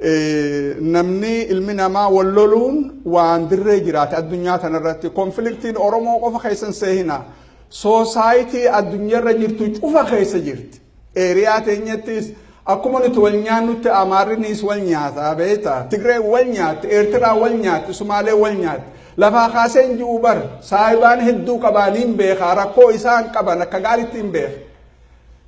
Namni ilmi namaa wal loluun waan dirree jiraate addunyaa tanarratti. Conflictiin Oromoo qofa keessa hin seehina. Society addunyaarra jirtu cufa keessa jirti. Area teenyattis akkuma nuti wal nyaannutti Amaarrinis wal nyaata, beektaa? Tigreen wal nyaatti, Eertiraa wal nyaatti, Sumaalee wal nyaatti. Lafaa kaasee hin jiru bar saayibaan hedduu qabaaniin beekaa, rakkoo isaan qaban akka gaariitti hin beeka.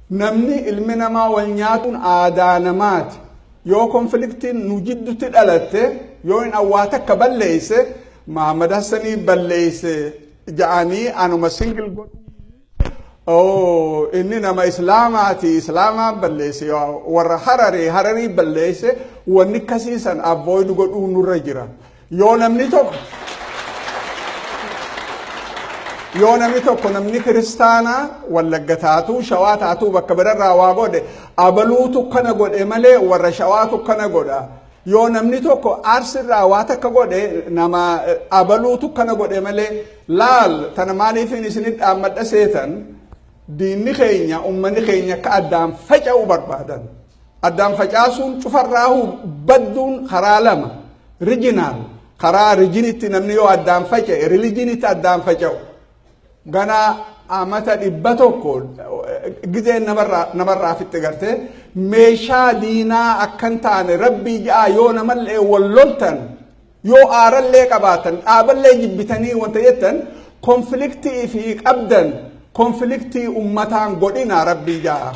Namni ilmi namaa wal nyaatuun aadaa namaati. Yoo conflictiin nu jidduutti dhalatte, yoo hin awwaa takka balleesse, Mahamad Hassanii balleesse ja'anii anuma single godhu. Oh, inni nama Islaamaati, Islaamaa balleesse, warra Hararii, Hararii balleesse, wanni akkasiisan avoid godhuu nurra jira. Yoo namni tokko namni kiristaanaa Wallagga taatuu, Shawaa taatuu, bakka birarraa waa godhe, abaluutu kana godhe malee warra Shawaatu kana godha. Yoo namni tokko Arsirraa waa takka godhe, nama abaluutu kana godhe malee. Laal, tana maaliifin isinit dhaammadha seetan? Diinni keenya ummanni keenya akka addaan faca'u barbaadan. Addaan facaasuun cufarraahuu badduun karaa lama. Regional, karaa regionitti namni yoo addaan faca'e, religionitti addaan faca'u. Gana amata 100 gizeen namarraa fitte gartee meeshaa diinaa akkan taane rabbii ja'a. Yoo namallee wal loltan, yoo aarallee qabaatan, dhaaballee jibbitanii wanta jettan, conflictii fi qabdan conflictii ummataan godhina, rabbii ja'a.